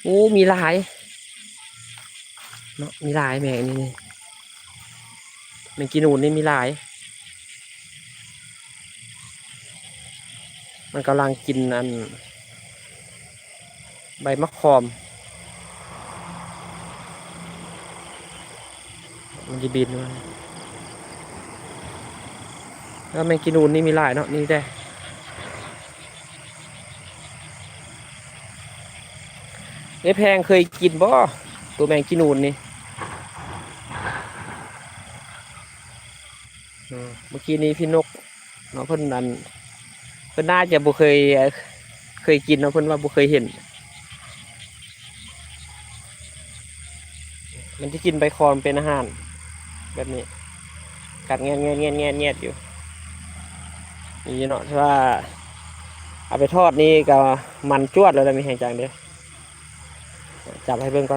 ໂອ້ ມີຫຼາຍເນາະ ມີຫຼາຍແມງນີ້ ແມງກີນູນນີ້ມີຫຼາຍ. ມັນກຳລັງກິນອັນ ໃບໝາກຂອມ ມັນຊິບິນມາ. ແລ້ວແມງກີນູນນີ້ມີຫຼາຍເນາະ ນີ້ເດ້. ເອີ ແພງເຄີຍກິນບໍ່ ໂຕແມງກີນູນນີ້? ເອີ ເມື່ອກີ້ນີ້ພີ່ນົກເນາະ ເພິ່ນອັນ ເພິ່ນໜ້າຈະບໍ່ເຄີຍ ເຄີຍກິນເນາະ ເພິ່ນວ່າບໍ່ເຄີຍເຫັນ. ມັນຈະກິນໃບຄອນເປັນອາຫານ ແບບນີ້ ກັດແງດໆໆໆຢູ່ ນີ້ເນາະ. ຖ້າວ່າເອົາໄປທອດນີ້ກໍມັນຈວດແລ້ວແຫຼະ ມີແຮງຈັງເດ້. ຈັບໃຫ້ເບິ່ງກ່ອນ.